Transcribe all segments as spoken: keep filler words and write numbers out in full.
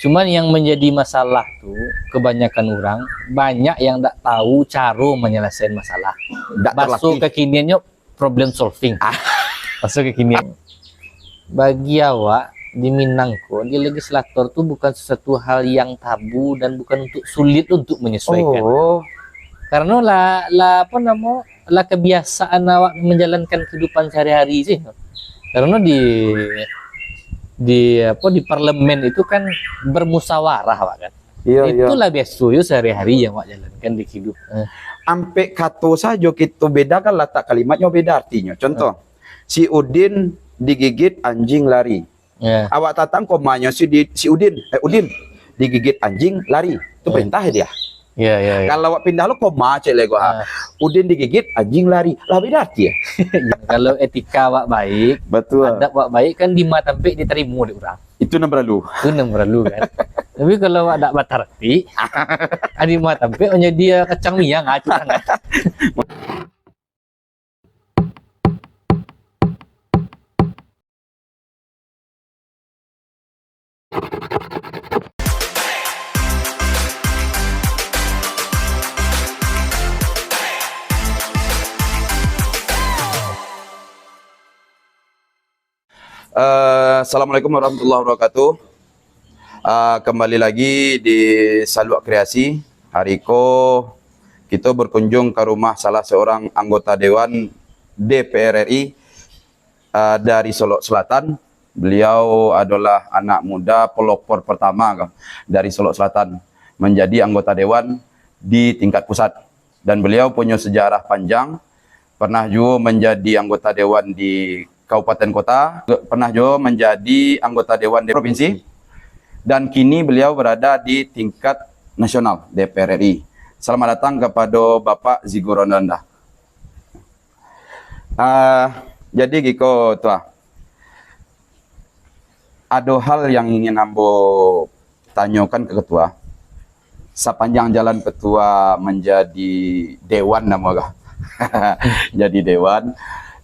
Cuman yang menjadi masalah tu, kebanyakan orang, banyak yang ndak tahu caro manyalasaian masalah. Ndak Baso terlatih. Kekiniannyo, problem solving. Ah. Baso kekinian. Bagi awak, di Minang ko, di legislator tu bukan sesuatu hal yang tabu dan bukan untuk sulit untuk menyesuaikan. Oh. Karena lah, lah, apa namo, lah kebiasaan awak menjalankan kehidupan sehari-hari sih. Karena di, di, apa, di parlemen itu kan bermusyawarah, Pak, kan. Iya, iya. Itulah biaso yo sehari-hari yang awak jalankan di kehidupan. Eh. Ampek kato sajo kito bedakan latak kalimatnyo beda artinyo. Contoh, eh, si Udin digigit anjing lari. Ya. Awak tatang komanyo si, di, si Udin, eh, Udin digigit anjing lari. Itu, ya, perintah dia. Ya, ya, ya. Kalau awak pindah lo koma cek lego, ha. Ah. Udin digigit anjing lari. Lah beda arti ya? Ya, kalau etika awak baik, betul, adab awak baik kan di ma tampek ditarimo dek urang. Itu nan paralu. Itu nan paralu kan. Tapi kalau awak dak batartib, di ma tampek manjadi, ah, kacang miang, ah, curang, ah. Eh, Assalamualaikum warahmatullahi wabarakatuh. Eh, kembali lagi di Saluak Kreasi. Hari ko, kito berkunjung ka rumah salah seorang anggota dewan D P R R I, eh, dari Solok Selatan. Beliau adalah anak muda pelopor pertama dari Solok Selatan, menjadi anggota dewan di tingkat pusat. Dan beliau punyo sejarah panjang, pernah juo manjadi anggota dewan di kabupaten kota, pernah juo manjadi anggota dewan di provinsi, dan kini beliau berada di tingkat nasional D P R R I. Selamat datang kepada Bapak Zigo Ronanda. Ah, jadi giko, Tua. Ado hal yang ingin ambo tanyokan ka Ketua. Sapanjang jalan Ketua manjadi dewan namo kah? Jadi dewan,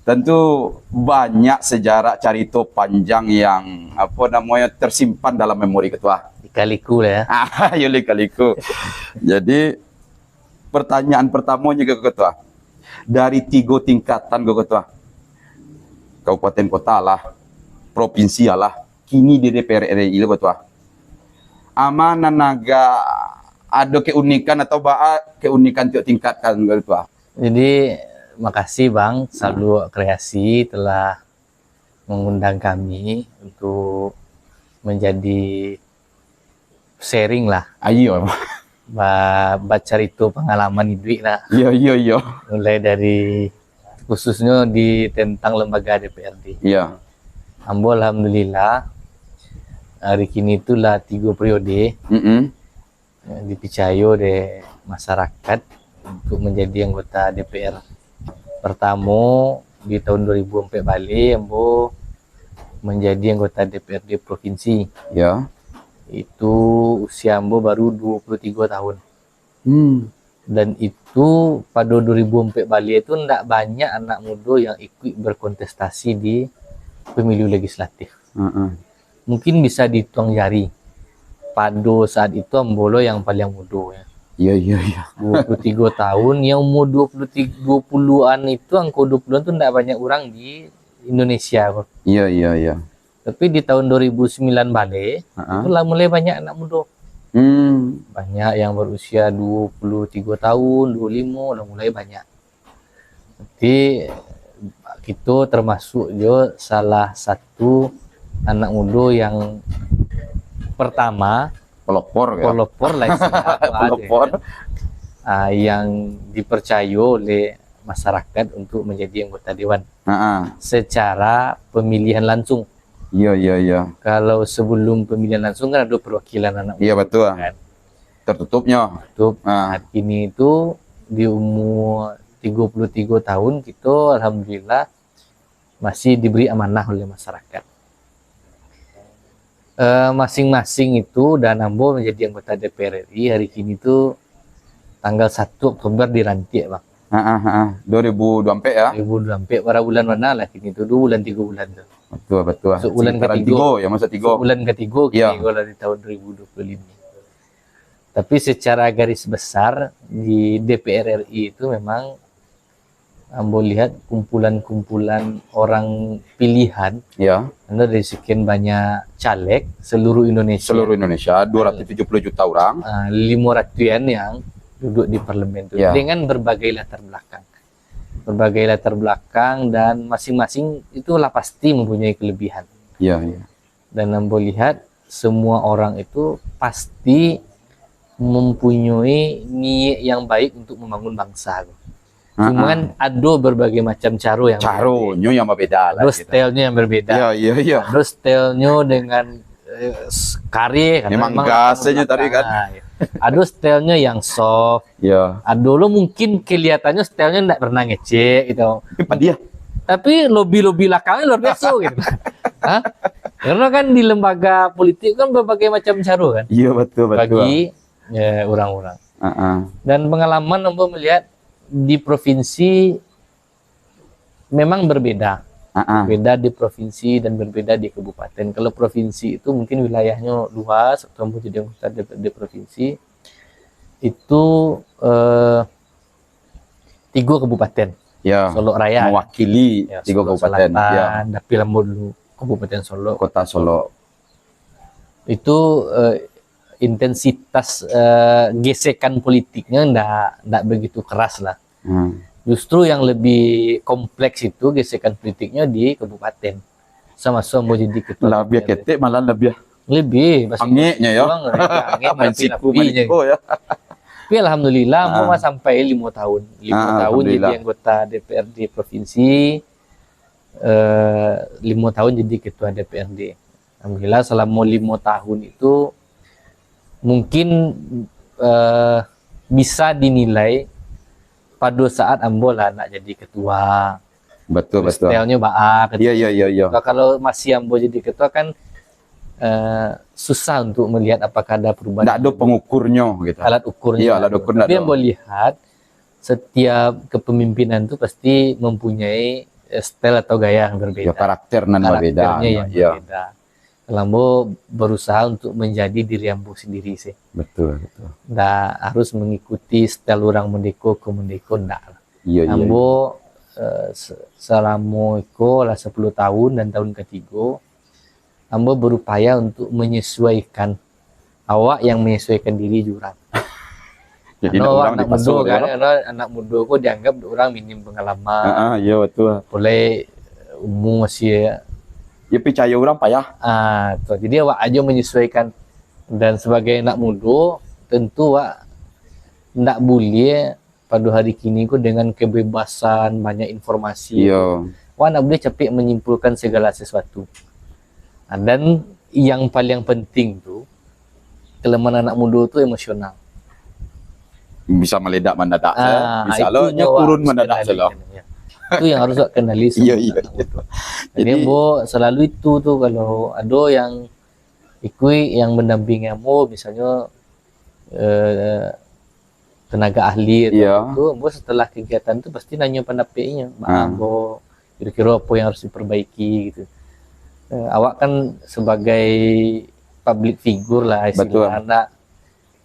tentu banyak sejarah carito panjang yang, apo namonyo, tersimpan dalam memori Ketua. Lika-liku lah ya. Ah, yo lika-liku. Jadi, pertanyaan pertamonyo ka Ketua. Dari tigo tingkatan ko Ketua. Kabupaten kota lah, provinsi lah, kini di D P R R I lo Ketua. A ma nan agak ado keunikan atau baa keunikan tiok tingkat kan Ketua? Jadi, makasih Bang, Saluak Kreasi telah mengundang kami untuk menjadi sharing lah. Ayo. Ba-, bacarito pangalaman iduik lah. Iyo, iyo, iyo. Mulai dari, khususnyo di tentang lembaga D P R D. Iyo. Ambo alhamdulillah, hari kini tu lah tigo periode, mm-mm, eh, dipicayo dek masyarakat untuk menjadi anggota D P R. Pertamo, di tahun dua ribu ampek baleh, ambo manjadi anggota D P R D provinsi. Ya. Itu usia ambo baru dua puluh tigo tahun. Hmm. Dan itu pado dua ribu ampek baleh tu ndak banyak anak mudo yang ikuik berkontestasi di pemilu legislatif. Heeh. Mungkin bisa dituang jari. Pado saat itu ambo lo yang paling mudo, ya. Iya, iya, iya. Dua puluh tigo tahun, yang umur dua puluh tiga, dua puluhan itu, angko dua puluhan tu ndak banyak urang di Indonesia. Iya, iya, iya. Tapi di tahun dua ribu sembilan baleh, heeh, itu lah mulai banyak anak mudo. Hmm. Banyak yang berusia dua puluh tiga tahun, dua puluh lima, lah mulai banyak. Jadi, kito termasuk jo salah satu anak mudo yang pertama, pelopor, ya? Pelopor lah istilah apa tu, pelopor, ya. Ah, yang dipercayo oleh masyarakat untuk menjadi anggota dewan. Ha-ha. Secara pemilihan langsung. Iya, iya, iya. Kalau sebelum pemilihan langsung kan ada perwakilan anak muda. Iya, betul. Kan? Tertutupnya. Tertutup. Ah. Nah, kini itu di umur tiga puluh tiga tahun, kita alhamdulillah masih diberi amanah oleh masyarakat. Eh, masing-masing itu dan ambo menjadi anggota D P R R I hari kini itu tanggal satu Oktober dilantik, Bang. Ha, ha, ha. Dua ribu dua puluh empat ya? Dua ribu dua puluh empat, bara bulan mana lah kini tu, dua bulan, tiga bulan tu. Betul, betul. Masuk bulan ketiga. Tigo, ya, masuk tigo. Masuk bulan ketiga, ya, kira-kira di tahun dua ribu dua puluh lima. Tapi secara garis besar, di D P R R I itu memang ambo lihat kumpulan-kumpulan orang pilihan, ya, karena dari sekian banyak caleg seluruh Indonesia. Seluruh Indonesia, dua ratus tujuh puluh juta orang. Ah, lima ratusan yang duduk di parlemen tu, ya, dengan berbagai latar belakang. Berbagai latar belakang dan masing-masing itulah pasti mempunyai kelebihan. Ya, ya. Dan ambo lihat, semua orang itu pasti mempunyai niat yang baik untuk membangun bangsa tu. Ha, ha. Cuman ado berbagai macam caro yang berbeda. Caronyo yang berbeda lah. Ado gitu. Stylenya yang berbeda. Ya, ya, ya. Ado stylenya dengan, eh, s-, kareh, kan, memang gas saja tadi, kan. Ah, ya. Ado stylenya yang soft. Ya. Ado lo mungkin kelihatannya stylenya ndak pernah ngecek gitu. Tapi padiah. Tapi lobi-lobi belakangnya luar biasa gitu. Hah? Karena kan di lembaga politik kan berbagai macam caro kan. Iya, betul, betul. Bagi, ya, orang-orang. Heeh. Dan pengalaman ambo melihat di provinsi memang berbeda. Heeh. Beda di provinsi dan berbeda di kabupaten. Kalau provinsi itu mungkin wilayahnya luas, atau ambo jadi anggota D P R D provinsi, itu, eh, tiga kabupaten. Ya, Solok Raya, mewakili, ya, tiga Solok kabupaten, Selatan, ya. Tapi ambo dulu Kabupaten Solok. Kota Solok. Itu, eh, intensitas, eh, gesekan politiknya ndak, ndak begitu keras lah. Hmm. Justru yang lebih kompleks itu gesekan politiknya di kabupaten. Sama-sama jadi ketua Labiah D P R D. Ketek, malah labiah Lebih, bahasa angeknya, ya. Kurang, lebih angek, main siku, main rapi-rapinya. Iko, ya. Tapi alhamdulillah, ambo, ah, mah sampai lima tahun. Lima, ah, tahun jadi, alhamdulillah, anggota D P R D provinsi, eh, lima tahun jadi ketua D P R D. Alhamdulillah, selama lima tahun itu mungkin, eh, bisa dinilai pada saat ambo lah nak jadi ketua. Betul, betul. Stylenya baa, iya, iya, iya, iya. Kalau, kalau masih ambo jadi ketua kan, eh, susah untuk melihat apakah ada perubahan. Ndak ada pengukurnya gitu. Alat ukurnya. Iya, alat ukur ndak ada. Tapi ambo lihat, setiap kepemimpinan tu pasti mempunyai, eh, style atau gaya yang berbeda. Ya, karakter nan berbeda. Karakternya yang berbeda. Kalau ambo berusaha untuk menjadi diri ambo sendiri sih. Betul, betul. Ndak harus mengikuti style orang merdeka ke merdeka, ndak. Iya, iya, ambo, iya, eh, se-, selama iko lah sepuluh tahun dan tahun ketiga, ambo berupaya untuk menyesuaikan. Awak yang menyesuaikan diri jo urang. Jadi karena awak anak mudo kan, karena anak mudo ko dianggap orang minim pengalaman. Ah, ah, iya, betul. Pulai umur masih, ya. Ya, picayo urang payah. Ah, tu. Jadi awak aja menyesuaikan. Dan sebagai anak mudo, tentu awak ndak buliah pado hari kini ko dengan kebebasan, banyak informasi. Iya. Wah, ndak buliah capek menyimpulkan segala sesuatu. Ah, dan yang paling penting tu, kelemahan anak mudo tu emosional. Bisa meledak mendadak saja. Ah, bisa lo, itunya awak turun mendadak saja lo. Itu yang harus awak kenali. Iya, iya, anak mudo. Jadi, jadi ambo selalu itu tu, kalau ado yang ikuik, yang mendampingi ambo, misalnya, eh, tenaga ahli atau, iya, itu, ambo setelah kegiatan tu pasti nanyo pandapeknyo, ah, ambo kira-kira apa yang harus diperbaiki gitu. Eh, awak kan sebagai public figure lah, betul, istilahnya,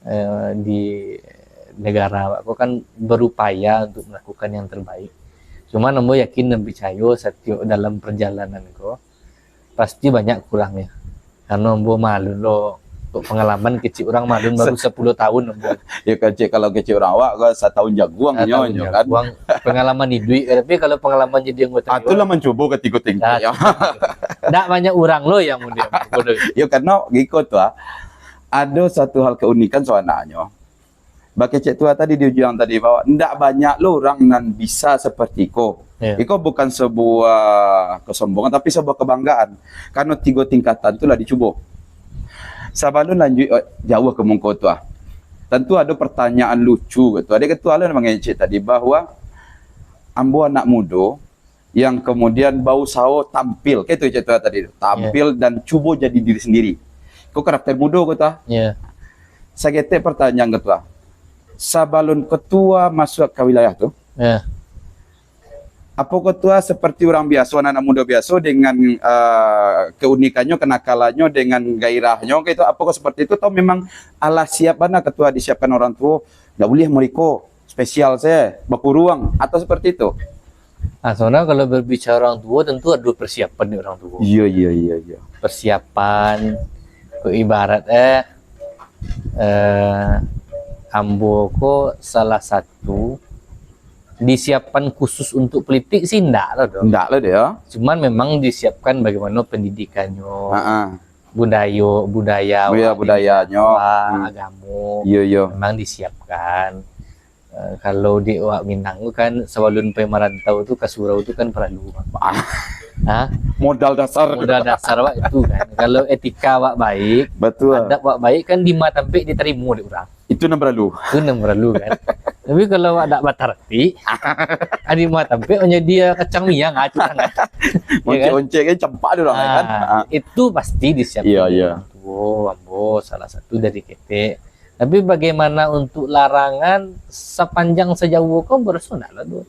eh, di negara awak ko kan berupaya untuk melakukan yang terbaik. Cuman ambo yakin dan percaya setiap dalam perjalanan ko, pasti banyak kurangnya. Karena ambo malun lo, untuk pengalaman kecil orang malun baru se-, sepuluh tahun ambo. Ya, kecil, kalau kecil orang awak ko satahun jaguang nyo, kan. Satahun jaguang. Pengalaman hidup, tapi kalau pengalaman jadi anggota dewan, ah, itulah mencuba ketiga tingkat, ya. Ndak banyak orang lo yang mudah. Ya, karena giko tu, ah. Ado satu hal keunikan sabananyo. Bakecek tua tadi di ujuang tadi, bahwa ndak banyak lo urang nan bisa seperti iko. Iya. Iko bukan sebuah kesombongan, tapi sebuah kebanggaan. Karena tiga tingkatan tu lah dicubo. Sabalun lanjuik, eh, jauh ka muko tu, ah. Tentu ado pertanyaan lucu gitu. Ado ketua lo nan mangecek tadi bahwa ambo anak mudo, yang kemudian bausaho tampil, kayak itu Cik Tua tadi, tampil, ya, dan cubo jadi diri sendiri. Ko karakter mudo ko tu, ah. Ya. Saketek pertanyaan ketua. Sabalun ketua masuk ke wilayah tu, ya, Apo ketua seperti urang biaso, anak-anak mudo biaso dengan, eh, keunikanyo, kenakalannyo, dengan gairahnyo gitu? Apo seperti itu atau memang alah siap bana ketua disiapkan orang tuo? Ndak buliah muriko, spesial se, bakuruang atau seperti itu? Ah, sebenarnya kalau berbicara orang tua, tentu ada persiapan di orang tua. Iya, iya, iya, iya. Persiapan, ko ibarat eh, eh ambo ko salah satu disiapkan khusus untuk politik sih ndak lah doh. Ndak lah dia. Cuman memang disiapkan bagaimana pendidikannya, Ha-ha. Budayo, budaya, Budaya, awak, budayanyo. apa, Hmm. Agamo, Iya, iya. Memang disiapkan. Eh, kalau di awak Minang tu kan, sebelum pai merantau tu, ka surau tu kan perlu. Ah, Ha? modal dasar. Modal dasar awak itu kan. Kalau etika awak baik, Betul. Adab awak baik kan, di ma tampek diterima dek urang. Itu nan perlu. Itu nan perlu kan. Tapi kalau awak dak batartib, di ma tampek menjadi kacang miang aja kan. Ya kan? Oncek-oncek kan campak dia orang kan. Ah, Ah. Itu pasti disiapkan. Iya, iya. Oh, ambo salah satu dari ketek. Tapi bagaimana untuk larangan sepanjang sejauh ko, ambo raso ndak lah tu.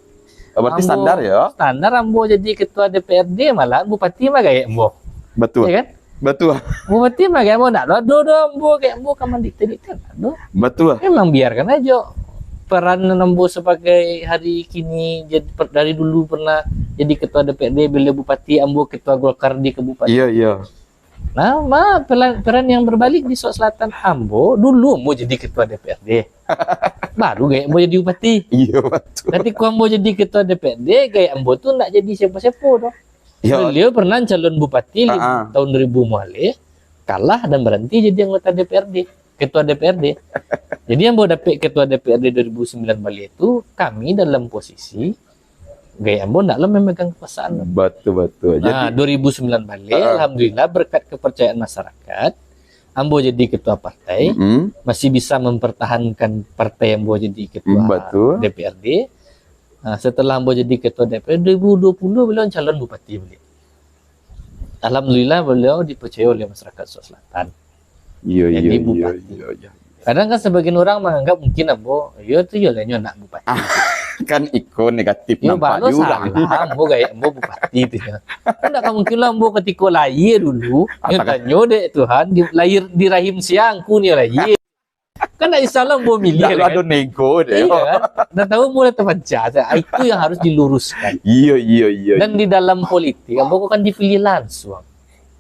Berarti Ambo- standar ya. Standar ambo jadi ketua D P R D, malah bupati mah gaek ambo. Betul. Ya kan? Betul. Bupati mah gaek ambo, ndak lah do do ambo gaek ambo ka mandikte-dikte, ndak do. Betul. Memang biarkan aja peran ambo sebagai hari kini, jad- per- dari dulu pernah jadi ketua D P R D, bila bupati ambo ketua Golkar di kabupaten. Iya, iya. Nah, ma, peran, peran yang berbalik di Suak Selatan, ambo dulu ambo jadi ketua D P R D. Baru gaek ambo jadi bupati. Iya, betul. Ketika ambo jadi ketua D P R D, gaek ambo tu ndak jadi siapa-siapa doh. Ya. Beliau pernah calon bupati di Ah, ah. tahun dua ribu lima baleh, kalah dan berhenti jadi anggota D P R D, ketua D P R D. Jadi ambo dapek ketua D P R D dua ribu sembilan baleh tu, kami dalam posisi gaek ambo ndak lah memegang kekuasaan. Betul, betul. Nah, Jadi, dua ribu sembilan baleh, Ah. alhamdulillah, berkat kepercayaan masyarakat, ambo jadi ketua partai, mm-mm. Masih bisa mempertahankan partai ambo jadi ketua Mm, betul. D P R D. Nah, setelah ambo jadi ketua D P R D dua ribu dua puluh, beliau calon bupati baliak. Alhamdulillah, beliau dipercaya oleh masyarakat Suak Selatan. Iya, iya, Jadi iya, bupati. Iya, iya. Kadang kan sebagian orang menganggap mungkin ambo, yo tu yo lah nyo anak bupati. Kan iko negatif Yo, nampak balo juga. Salah, ambo gaek ambo bupati tu nyo. Kan ndak mungkin lah ambo ketika lahir dulu, nyo Apakah- tanyo dek Tuhan, di, lahir di rahim sia Angku nyo lahir. Kan ndak bisa lah ambo milih Ndak kan. Ado nego deh. Iya kan? Dah tahu ambo lah terpecah. Itu yang harus diluruskan. Iya, iya, iya. Dan di dalam politik, ambo ko kan dipilih langsung.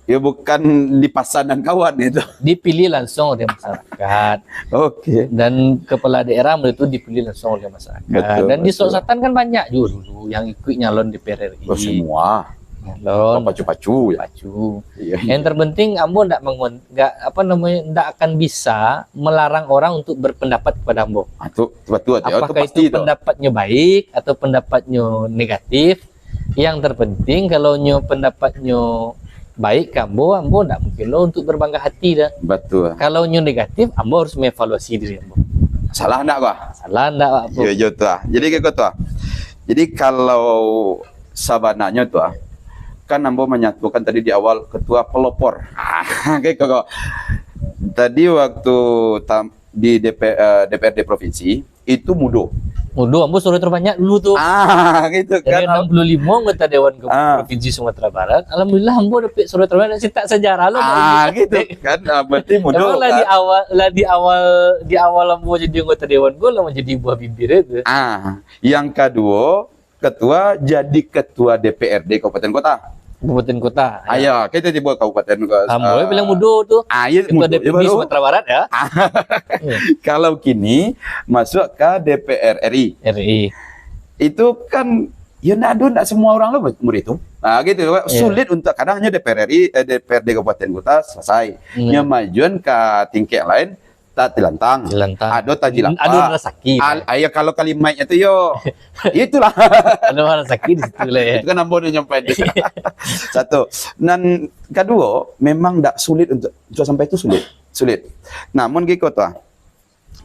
Ya, bukan dipasan dan kawan itu. Dipilih langsung oleh masyarakat. Oke. Dan kepala daerah itu dipilih langsung oleh masyarakat. Betul, Dan di betul. Suak Selatan kan banyak juga dulu yang ikut nyalon D P R R I. Oh, semua. Nyalon. Oh, pacu-pacu ya. Pacu. Iya. Yang terpenting ambo ndak mengon, nggak, apa namanya, ndak akan bisa melarang orang untuk berpendapat kepada ambo. Ah, tu betul tu. Itu Apakah pasti itu tu. Pendapatnya baik atau pendapatnya negatif? Yang terpenting kalau nyo pendapatnya baik ka ambo, ambo ndak mungkin lo untuk berbangga hati dah. Betul. Kalau nyo negatif, ambo harus mengevaluasi diri ambo. Salah ndak gua? Salah ndak, Pak? Iya, iya tu ah. Jadi kayak tu ah. Jadi kalau sabananyo tu ah, kan ambo menyatukan tadi di awal ketua pelopor. Ah, kayak kok. Tadi waktu tam, di D P, eh, D P R D provinsi itu mudo. Mudo, ambo suruh terbanyak dulu tu. Ah, gitu Dari kan. enam puluh lima anggota Dewan ke Ah. Provinsi Sumatera Barat, alhamdulillah ambo dapik suruh terbanyak. Cetak sejarah lo. Ah, gitu kan. Ah, berarti mudo. Emang lah di Kan? Awal, lah di awal, di awal ambo jadi anggota Dewan, ambo lah menjadi buah bibir itu. Ah, yang kedua, ketua jadi ketua D P R D kabupaten kota. Kabupaten kota. Ah, ya, kita tiba kabupaten kota. Ambo bilang mudo tu. Ah, iya, Ketua mudo, D P D ya, baru. Sumatera Barat ya. Iya. Kalau kini masuk ke D P R R I. R I. Itu kan ya ndak ada, ndak semua orang lah murid tu. Ah, gitu. Iya. Sulit untuk kadangnya D P R R I, eh, D P R D kabupaten kota selesai. Hmm. Nya majuan ke tingkat lain, tak tilantang. Tilantang. Ada tak jilapa. Ada rasaki. Al, ah, ya, kalau kalimatnya tu yo. Itulah. Ada rasaki di situ lah ya. Itu kan ambo nak nyampai tu. Satu. Dan kedua, memang ndak sulit untuk, untuk sampai tu sulit. Sulit. Namun gitu tu ah.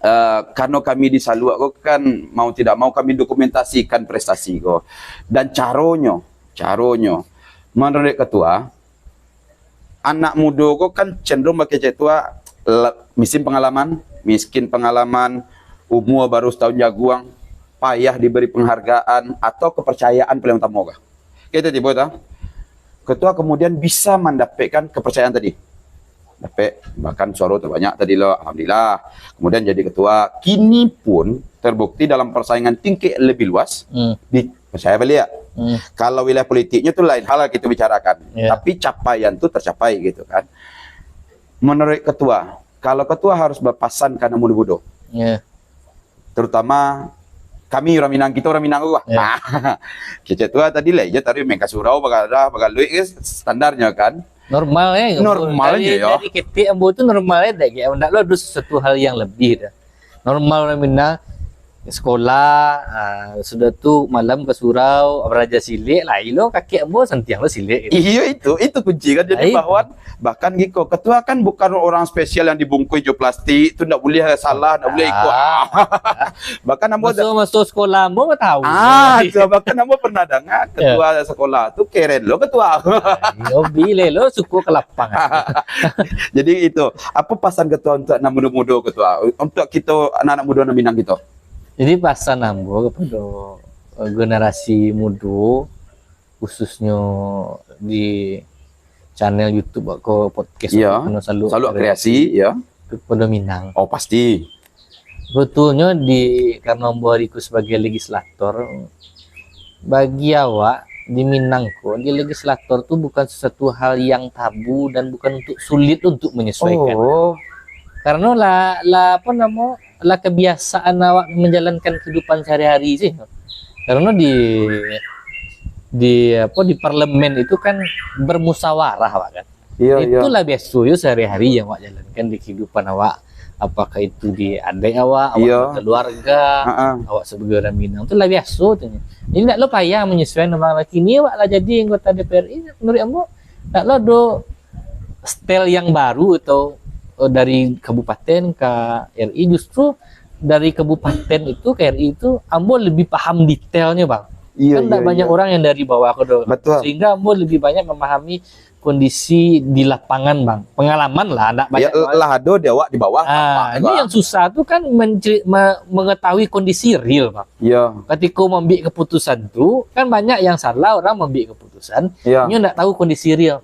Eh, karena kami di Saluak ko kan mau tidak mau kami dokumentasikan prestasi ko. Dan caronyo, caronyo menurut ketua, anak mudo ko kan cenderung bakecek tua, la, miskin pengalaman, miskin pengalaman, umur baru setahun jaguang. payah diberi penghargaan atau kepercayaan paling utama kah? Kita tiba tu, ketua kemudian bisa mendapatkan kepercayaan tadi. Dapat, bahkan suara terbanyak tadi lo, alhamdulillah. Kemudian jadi ketua. Kini pun terbukti dalam persaingan tingkat lebih luas, Hmm. dipercaya baliak. Hmm. Kalau wilayah politiknya tu lain hal kita bicarakan. Ya. Tapi capaian tu tercapai gitu kan. Menurut ketua, kalau ketua harus berpasan ka anak mudo-mudo, Ya. terutama kami orang Minang, kita orang Minang tu lah. Ya. Kecek tu lah tadi lah, je tadi main ka surau, bagadah, bagaluik ke standarnya kan. Normal ya. Normal dari, je, ya. Dari ketek ambo tu normal ya, dak kek ndak lo ada sesuatu hal yang lebih dah. Normal orang Minang sekolah, ah, sudah tu malam ke surau, baraja silek lah, ilo kakek ambo santiang lo silek gitu. Iya itu, itu kunci kan. Jadi Baik. Bahwa bahkan giko, ketua kan bukan orang spesial yang dibungkus jo plastik tu, ndak boleh salah, ndak boleh ikut. Ah. Bahkan ambo ada Maso-maso sekolah ambo mah tahu. Ah, tu bahkan ambo pernah dengar ketua sekolah tu keren lo ketua. Yo, bila lo suku ke lapang. Jadi itu, apa pasan ketua untuk anak muda-muda ketua, untuk kita anak-anak muda nan Minang kita? Jadi pasan ambo kepada eh, generasi muda, khususnya di channel YouTube atau podcast Iya. Kano Saluk Saluk Kreasi, ya. Kepada Minang. Oh pasti. Sebetulnya di karena ambo hari ku sebagai legislator, bagi awak di Minang ko, di legislator tu bukan sesuatu hal yang tabu dan bukan untuk sulit untuk menyesuaikan. Oh. Karena lah, lah apa nama, lah kebiasaan awak menjalankan kehidupan sehari-hari sih. Karena di di apa di parlemen itu kan bermusyawarah awak kan. Iya, iya. Itulah biasa yo sehari-hari yang awak jalankan di kehidupan awak. Apakah itu di adik awak, awak Iya. Keluarga, Ha-ha. awak sebagai orang Minang tu lah biasa tu. Jadi ndak lo payah menyesuaikan nama laki ni awak lah jadi anggota D P R I, menurut ambo ndak lo do style yang baru atau eh, dari kabupaten ke R I, justru dari kabupaten itu ke R I itu ambo lebih paham detailnya bang. Iya, Kan ndak iya, banyak iya. Orang yang dari bawah ko do. Betul. Sehingga ambo lebih banyak memahami kondisi di lapangan bang. Pengalaman lah, ndak Ya, banyak. lah ada di awak di bawah. Ah, nampak ini juga. Yang susah tu kan menceri- me- mengetahui kondisi real bang. Ya, Ketika mau ambil keputusan tu kan banyak yang salah orang mau ambil keputusan, ya. Nyo ndak tahu kondisi real,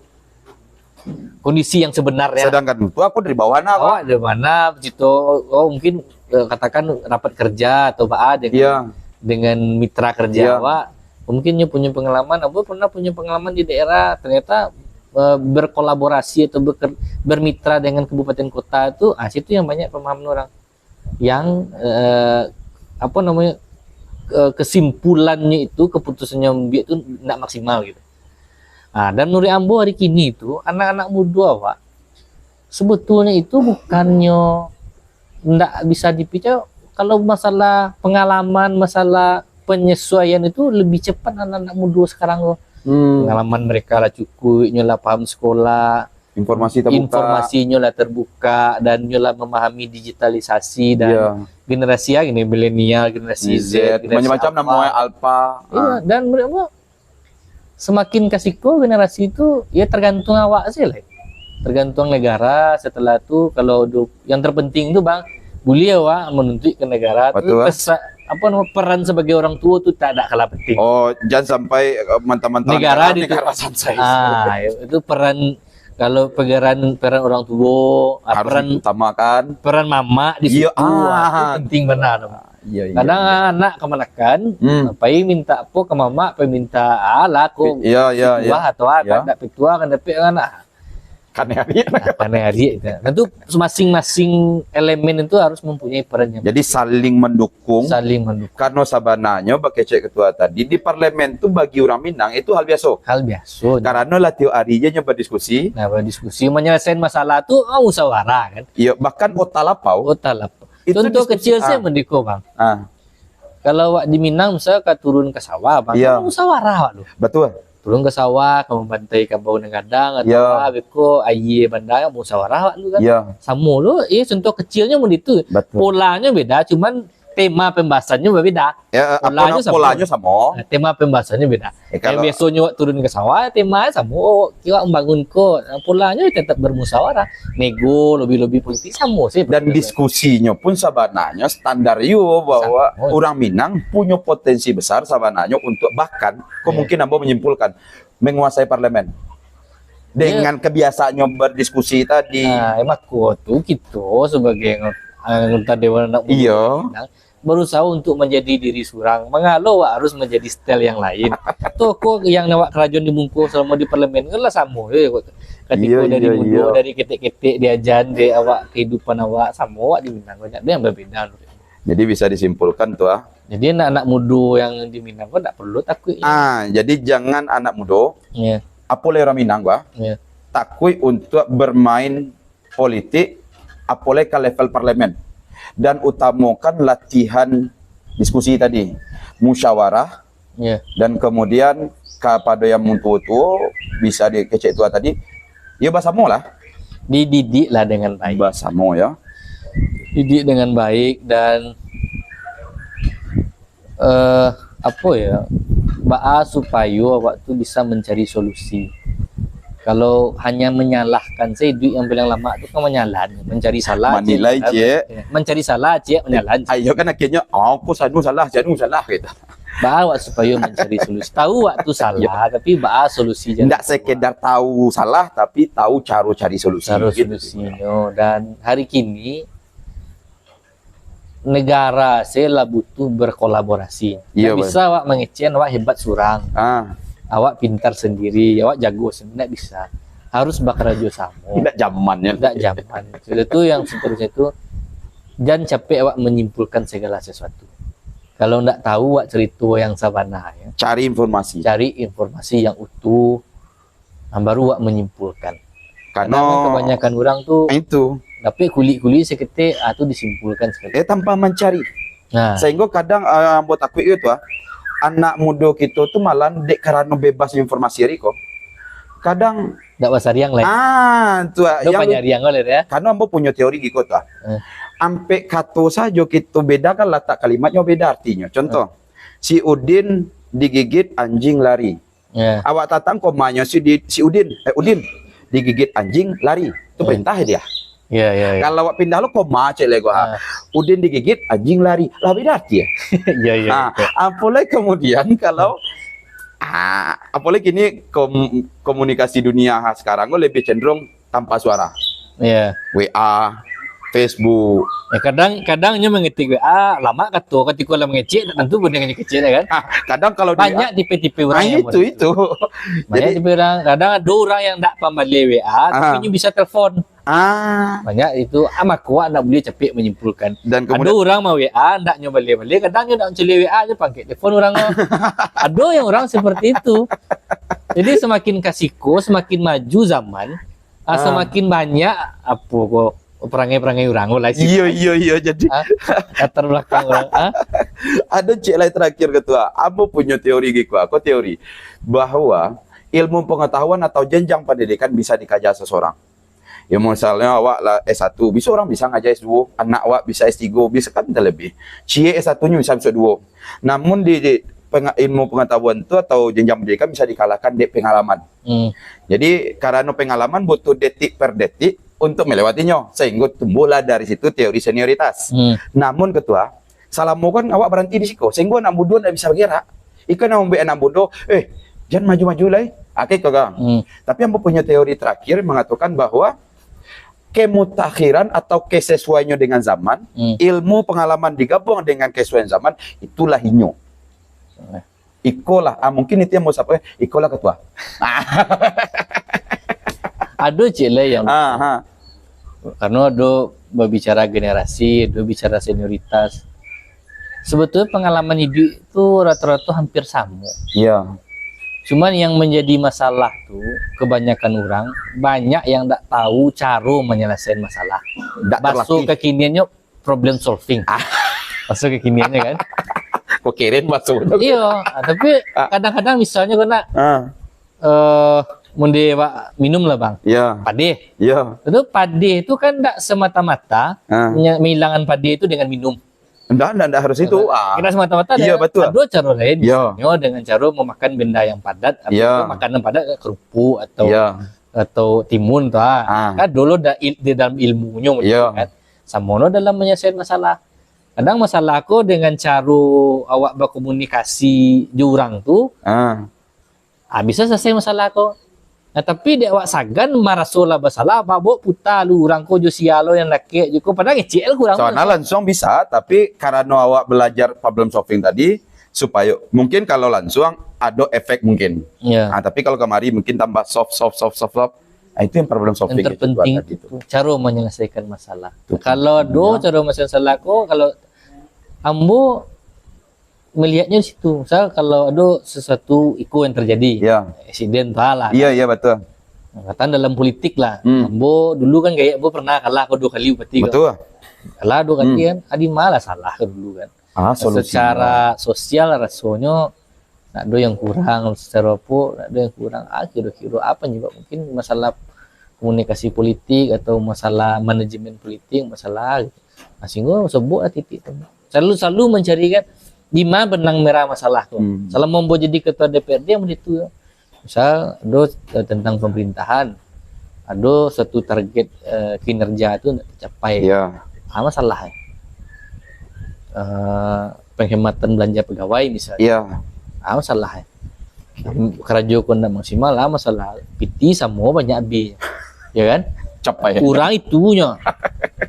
kondisi yang sebenarnya. Sedangkan tu aku dari bawah nah. Awak dari mana? Cito, oh mungkin eh, katakan rapat kerja atau apa dengan Ya. dengan mitra kerja Ya. Awak. Mungkin nyo punya pengalaman, ambo pernah punya pengalaman di daerah, ternyata eh, berkolaborasi atau beker- bermitra dengan kabupaten kota tu, ah situ yang banyak pemahaman orang. Yang eh, apa namanya eh, kesimpulannya itu, keputusannya ambil tu ndak maksimal gitu. Ah dan menurut ambo hari kini tu anak-anak muda awak sebetulnya itu bukannya ndak bisa dipicau. Kalau masalah pengalaman, masalah penyesuaian itu lebih cepat anak-anak muda sekarang tu. Hmm. Pengalaman mereka lah cukup, nyo lah paham sekolah, Informasi terbuka. Informasinyo lah terbuka dan nyo lah memahami digitalisasi dan Ya. Generasi ya gini milenial, generasi Z, Z, generasi macam-macam Alpha. Namanya Alpha. Iya, dan menurut gua semakin kasiko generasi itu ya tergantung awak sih lah. Tergantung negara. Setelah tu kalau du- yang terpenting tu bang, boleh awak menuntut ke negara tu Betul. Pesa, apa nama peran sebagai orang tua tu tak ada kalah penting. Oh, jangan sampai eh, mentang-mentang Negara negara, di- negara sansai. Ah, itu peran kalau peran peran orang tua, ah, Harus peran diutamakan. Peran mamak di Iya, situ ah, itu ah. Penting benar. Iya, iya. Kadang anak kamanakan, Hmm. pai minta apa ke mamak, pai minta ah, lah ko Iya, iya, iya. Wah atau ah, Iya. Kan dak petua kan dapik kan ah. Kan hari. Nah, kan hari itu. Tentu masing-masing elemen itu harus mempunyai perannya. Jadi saling mendukung. Saling mendukung. Karena sabananyo bakecek ketua tadi di parlemen tu bagi orang Minang itu hal biasa. Hal biasa. Karena lah tiap hari je nyo berdiskusi. Nah, berdiskusi menyelesaikan masalah tu oh, musyawarah kan. Iya, bahkan otak lapau. Otak lapau. Itu Contoh diskusi, kecil saya ah. Mendiko bang. Ah, Kalau awak di Minang misalnya ka turun ke sawah bang, Iya. Musyawarah awak tu. Betul. Turun ke sawah, ka membantai kabau nan gadang atau Ya. ah, beko aia bandar musyawarah awak tu kan. Ya. Samo lo, eh contoh kecilnya mun itu. Betul. Polanya beda, cuman tema pembahasannya berbeda. Ya, apa Polanyo nama, sama. Polanyo sama. Nah, tema pembahasannya beda. Eh, Yang kalau biasonyo awak turun ka sawah, tema samo, awak membangun ko. Nah, polanyo tetap bermusyawarah. Nego, lobi-lobi politik samo sih. Dan diskusinyo pun sabananyo standar yo bahwa Samo. urang Minang punyo potensi besar sabananyo untuk bahkan Iya. kemungkinan ambo menyimpulkan menguasai parlemen. Iya. Dengan kebiasaannya berdiskusi tadi. Nah, emang ko tu kito sebagai anggota Dewan Anak Muda Iya. Minang, berusaha untuk menjadi diri surang. Mangalo awak harus menjadi style yang lain. Tokoh yang awak karajoan di muko selama di parlemen kan lah samo je. Katiko Iya, dari iya, mudo, iya. dari ketek-ketek diajan dek awak, kehidupan awak, samo awak di Minang, banyak yang berbeda. Jadi bisa disimpulkan tu, ah. Jadi anak-anak mudo yang di Minang ko ndak perlu takuik. Ah, jadi jangan anak mudo, Iya. apo lai urang Minang ko, ah, Iya. takuik untuk bermain politik, apo lai ka level parlemen. Dan utamakan latihan diskusi tadi, musyawarah, Iya. dan kemudian kapado yang tuo-tuo bisa dikecek tuo tadi, yo basamo lah. Dididik lah dengan baik. Basamo ya. Didik dengan baik dan, eh, apo ya, baa supayo awak tu bisa mencari solusi. Kalau hanya menyalahkan, saya duit yang paling lama tu kan menyalah, mencari salah, Manilai, cik, kan? Cik. Ya, mencari salah, cik, menyalah, cik. Ayo kan akhirnya, "Oh, aku sanu salah, janu salah," gitu. Baa awak supayo mencari solusi. Tahu awak tu salah, Ya. tapi baa solusi jan Ndak salah. sekedar tahu salah, tapi tahu caro cari solusi, Caro gitu. solusinyo. Dan hari kini, negara se lah butuh berkolaborasi. Iya, Ndak bisa awak mangecek awak hebat surang. Ah. Awak pintar sendiri, awak jago sendiri, ndak bisa. Harus bakarajo samo. Ndak zamannya. Ndak zaman. Sudah tu yang seterusnya tu, jan capek awak menyimpulkan segala sesuatu. Kalau ndak tahu awak cerita yang sabananyo, Cari informasi. cari informasi yang utuh, nah, baru awak menyimpulkan. Karena Kadang kebanyakan orang tu Itu. dapek kulik-kulik saketek, ah, tu disimpulkan saketek. Eh, tanpa mencari. Nah. Sehingga kadang, ah, ambo takuik gitu, ah. Anak mudo kito tu malah dek karano bebas informasi ari ko. Kadang Ndak basariang lai. Ah, tu, ah, Ndak yang panyariang ko lai, ya. Karena ambo punyo teori giko tu, ah. Eh. Ampek kato sajo kito bedakan latak kalimatnyo beda artinyo. Contoh, Eh. si Udin digigit anjing lari. Ya. Awak tatang komanyo si, di, si Udin, eh, Udin digigit anjing lari. Itu Ya. perintah dia. Ya, ya, ya. Kalau awak pindah lo koma cek lego, ha. Ah. Udin digigit, anjing lari. Lah beda arti ya? Ya, ya, Ah, betul. apo lai kemudian kalau, ah, apo lai kini kom-, komunikasi dunia, ha, sekarang ko lebih cenderung tanpa suara. Ya. W A, Facebook. Ya, kadang, kadang nyo mangetik W A, lama kato, katiko lah mangecek, tak tantu bana nyo kecek, kan? Ah, kadang kalau di Banyak tipe-tipe urang Ah, yang itu, model itu. itu. Banyak Jadi tipe urang. Kadang ado urang yang ndak pambalah W A, tapi Ah. nyo bisa telepon. Ah. Banyak itu, ah, mako awak ndak buliah capek manyimpulkan. Dan Ado kemudian urang ma-W A, ndak nyo baleh-baleh, kadang nyo ndak mancaliak W A, nyo pangkek telepon urang tu. Ado yang urang seperti itu. Jadi, semakin ka siko, semakin maju zaman, ah, Ah. semakin banyak, apo ko, perangai-perangai urang ko lah, Iyo, iyo, iyo, jadi ah, latar belakang urang, ah. Ado cek lai terakhir, Ketua. Ambo punyo teori giko, ko teori bahwa ilmu pengetahuan atau jenjang pendidikan bisa dikaja seseorang. Ya, misalnyo awak lah S satu, bisa urang bisa ngaja S dua, anak awak bisa S tiga, bisa kan terlebih. Ciek S satu nyo bisa masuk dua. Namun di, di penga-, ilmu pengetahuan tu atau jenjang pendidikan bisa dikalahkan dek pengalaman. Hmm. Jadi, karano pengalaman butuh detik per detik untuk melewatinyo, sehingga tumbuhlah dari situ teori senioritas. Hmm. Namun, Ketua, salamo kan awak baranti di siko, sehingga anak mudo ndak bisa bagerak. Iko nan mambuek anak mudo, "Eh, jan maju-maju lai." Akai ko kan. Hmm. Tapi ambo punyo teori terakhir mangatokan bahwa kemutakhiran atau kesesuaiannyo dengan zaman, Hmm. ilmu pengalaman digabuang dengan kesesuaian zaman, itulah inyo. Hmm. Ikolah, ah, mungkin itu yang mau sampaikan, ikolah Ketua. Ado cek lai yang Ah, ha. Karena ado babicara generasi, ado bicara senioritas. Sebetulnya pengalaman hidup tu rata-rata hampir samo. Iya. Cuman yang menjadi masalah tu, kebanyakan orang, banyak yang ndak tahu cara menyelesaikan masalah. Ndak Baso terlatih. kekiniannyo problem solving. Ah. Baso kekiniannyo kan. Kok keren baso tu? Iya, ah, tapi Ah. kadang-kadang misalnya kau nak, Ah. eh, munde awak minum lah, Bang. Iya. Padeh. Iya. Itu padeh tu kan ndak semata-mata Ah. menya-, menghilangkan padeh tu dengan minum. Ndak, ndak, ndak harus itu. Ah. Kita semata-mata ada, betul, ado caro lain, misalnyo dengan caro memakan benda yang padat, atau makanan padat, kerupuk atau, atau timun tu, ah. Kan dulu da-, il-, di dalam ilmunyo, kan. Samo no dalam menyelesaikan masalah. Kadang masalah ko dengan caro awak berkomunikasi jo urang tu, ah. Ah, bisa selesai masalah ko. Nah, tapi dek awak sagan maraso lah basalah, babok puta lu urang ko jo sia lo yang lakek jo ko, padahal ngecek lah urang tu. Soalnya langsung bisa, tapi karano awak belajar problem solving tadi, supayo, mungkin kalau langsung ado efek mungkin. Ya. Ah, tapi kalau kamari mungkin tambah soft, soft, soft, soft, soft. Ah, itu yang problem solving. Yang terpenting itu, caro menyelesaikan masalah. Betul. Kalau ado caro menyelesaikan masalah ko, kalau ambo melihatnyo di situ. Misal, kalau ado sesuatu iko yang terjadi, ya, aksiden tu lah. Iya, iya, betul. Katakan dalam politik lah. Hmm. Ambo dulu kan, gaya ambo pernah kalah ko duo kali bupati ko. Betul. Kalah duo kali kan, adi malah salah ko dulu kan. Ah, solusi. Secara sosial rasonyo nak ado yang kurang, secara apo, nak ado yang kurang. Ah, kiro-kiro apo nyebab? Mungkin masalah komunikasi politik atau masalah manajemen politik, masalah gitu. Nah, sehingga sebut lah titik tu. Selalu, selalu mencari kan, di ma benang merah masalah tu. Hmm. Salamo ambo jadi ketua D P R D, ambo di tu. Misal, ado, eh, tentang pemerintahan, ado satu target, eh, kinerja tu ndak tercapai. Ya. Ah, masalah, eh. Eh, penghematan belanja pegawai misalnya. Ya. Ah, masalah, eh. Karajo ko ndak maksimal, ah, masalah. Piti samo banyak abih. Ya kan? Capai. Kurang itunyo.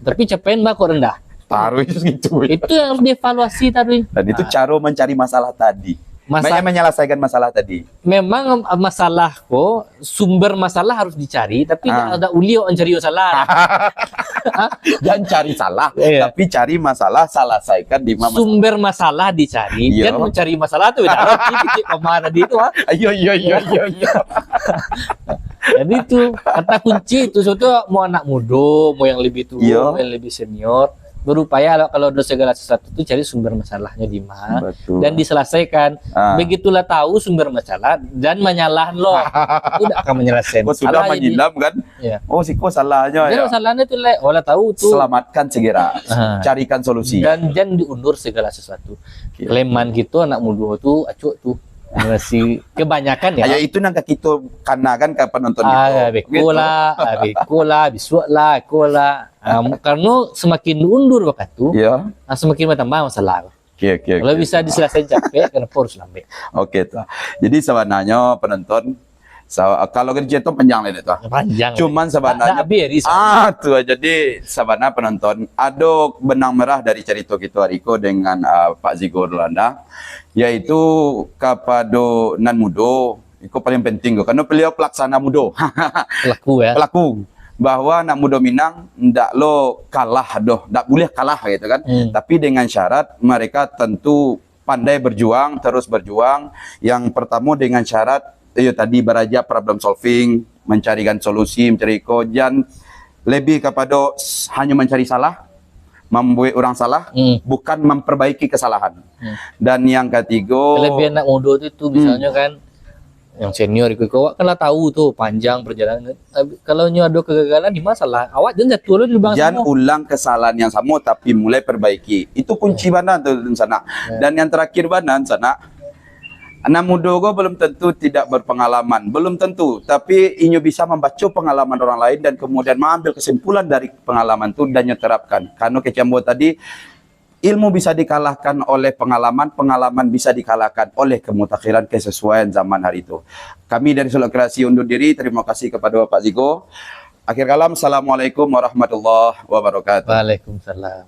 Tapi capaian mah kok rendah. Taruih gitu. Itu yang harus dievaluasi taruih. Dan itu caro mencari masalah tadi. Masa- Banyak menyelesaikan masalah tadi. Memang, eh, masalah ko, sumber masalah harus dicari, tapi ndak ado ulih awak mancari masalah. Jangan cari salah, tapi cari masalah, selesaikan di ma-, masalah. Sumber masalah dicari, jangan mencari masalah tu. Beda lah, titik koma tadi tu, ah. Iya, iya, iya, iya, iya. Jadi tu, kata kunci tu, sebetulnya mau anak mudo, mau yang lebih tua, mau yang lebih senior, berupaya lah kalau ada segala sesuatu tu cari sumber masalahnyo di ma, dan diselesaikan. Ah. Begitulah tahu sumber masalah dan manyalah lo. Itu dak akan menyelesaikan. Oh, sudah menyilam kan? Iya. Oh, siko salahnyo. Jadi masalahnyo tu, lek, oh, lah tahu tu. Selamatkan segera. Ah. Carikan solusi. Dan jangan diundur segala sesuatu. Oke. Keleman kito anak mudo tu, acok tu. Masih kebanyakan ya. Ayo, itu nan ka kito kanakan ka penonton kito. Ah, beko lah, ah, beko lah, bisuak lah, ko lah. Ah, karena semakin diundur waktu, ah, semakin bertambah masalah. Oke, oke, oke. Kalau bisa diselesaikan capek, kenapa harus lambek? Oke, tu. Jadi, sabananyo penonton, sa-, kalau kita cerita panjang lah tu. Panjang. Cuman sabananyo, ah, tu, jadi sabananyo penonton, ado benang merah dari cerita kita hari ko dengan, ah, Pak Zigo Rolanda, yaitu kapado nan mudo, iko paling penting ko, karena beliau pelaksana mudo. Pelaku, ya. Pelaku. Bahwa anak mudo Minang ndak lo kalah doh, ndak boleh kalah gitu kan. Hmm. Tapi dengan syarat mereka tentu pandai berjuang, terus berjuang. Yang pertama dengan syarat, iyo tadi baraja problem solving, mencarikan solusi, mencari ko, jan lebih kapado s-, hanya mencari salah, membuat orang salah, hmm, bukan memperbaiki kesalahan. Hmm. Dan yang ketiga, kelebihan anak mudo tu, tu hmm, misalnyo kan, yang senior iko-iko, awak kan lah tahu tu panjang perjalanan. Tapi kalau nyo ado kegagalan, di masalah, awak jan jatuah lo di lubang. Jan samo. Ulang kesalahan yang samo, tapi mulai perbaiki. Itu kunci, hmm, bana tu, Sanak. Ya. Dan yang terakhir bana, Sanak, anak mudo ko belum tentu tidak berpengalaman, belum tentu, tapi inyo bisa membaca pengalaman orang lain dan kemudian mengambil kesimpulan dari pengalaman tu dan nyo terapkan. Karena kecambo tadi, ilmu bisa dikalahkan oleh pengalaman, pengalaman bisa dikalahkan oleh kemutakhiran, kesesuaian zaman hari itu. Kami dari Sulawesi Kreasi undur diri, terima kasih kepada Bapak Zigo. Akhir kalam, Assalamualaikum warahmatullahi wabarakatuh. Waalaikumsalam.